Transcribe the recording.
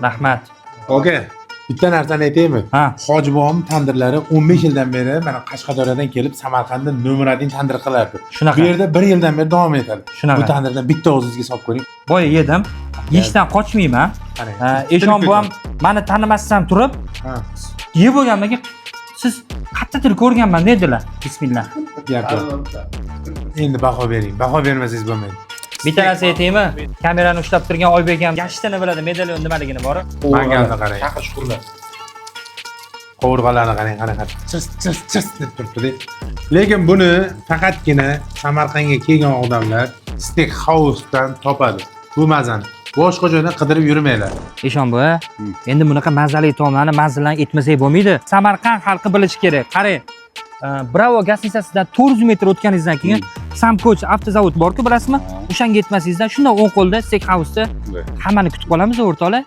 Rahmat. Aka, bitta narsani aytaymi? Ha. Hoji bobom tandirlari 15 yildan beri mana Qashqadaryodan kelib, Samarqandda nomer 1 tandir qilardi. Shunaqa. Bu yerda bir yildan beri davom etadi. Shunaqa. Bu tandirdan bitta og'zingizga solib ko'ring. Boya yedim. Yeyishdan qochmayman. Qarang. Ha, Eshon buvam mani tanimasdan turib Ha, yeb bo'lgandan keyin, "Siz qayerdadir ko'rganman", dedilar. Bismillah. Gap yo'q. Endi baho bering. Baho bermasangiz bo'lmaydi. Bitta narsa aytaymi? Kamerani ushlab turgan Oybek ham gashtini biladi, medalyon nimaligini borib. Mangalni qarang. Chaqir shukurlar. Qovurg'alarni qarang, qanaqa chirs chirs chirs deb turibdi. Lekin buni faqatgina Samarqandga kelgan odamlar Steak House'dan topadi. Bu mazani. Boshqa joydan qidirib yurmanglar. Eshon buva, endi bunaqa mazali taomlarni manzildan etmasak bo'lmaydi. Samarqand xalqi bilishi kerak. Qarang, Bravo gostinitsasidan 400 metr o'tganingizdan keyin Samkoch avtozavod bor-ku, bilasizmi? O'shanga yetmasingizdan shundan o'ng qo'lda Steak House'da hammani kutib qolamiz, o'rtoqlar.